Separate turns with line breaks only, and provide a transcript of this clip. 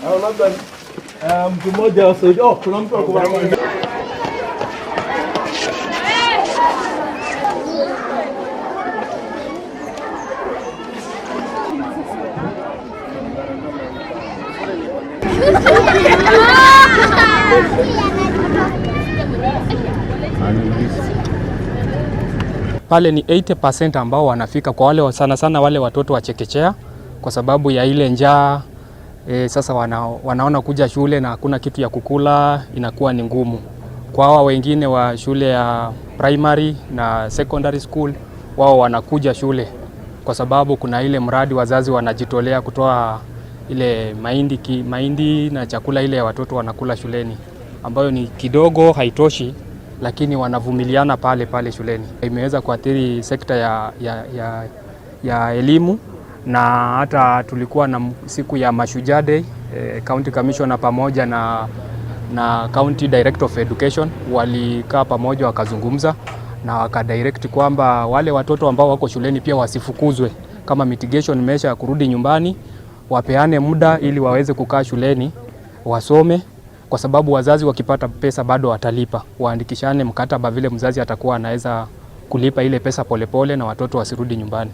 Au labda mtu mmoja wasaidia. Oh, kuna mtu ako.
Pale ni 80% ambao wanafika kwa wale sana sana wale watoto wa chekechea kwa sababu ya ile njaa. Sasa wanaona kuja shule na hakuna kitu ya kukula, inakuwa ni ngumu. Kwa hawa wengine wa shule ya primary na secondary school, wao wanakuja shule kwa sababu kuna ile mradi wazazi wanajitolea kutoa ile mahindi na chakula ile ya watoto wanakula shuleni, ambayo ni kidogo, haitoshi, lakini wanavumiliana pale pale shuleni. Imeweza kuathiri sekta ya elimu na hata tulikuwa na siku ya Mashujaa Day, County Commissioner pamoja na County Director of Education walikaa pamoja wakazungumza na wakadirect kwamba wale watoto ambao wako shuleni pia wasifukuzwe kama mitigation measure ya kurudi nyumbani, wapeane muda ili waweze kukaa shuleni wasome, kwa sababu wazazi wakipata pesa bado watalipa. Waandikishane mkataba vile mzazi atakuwa anaweza kulipa ile pesa polepole na watoto wasirudi nyumbani.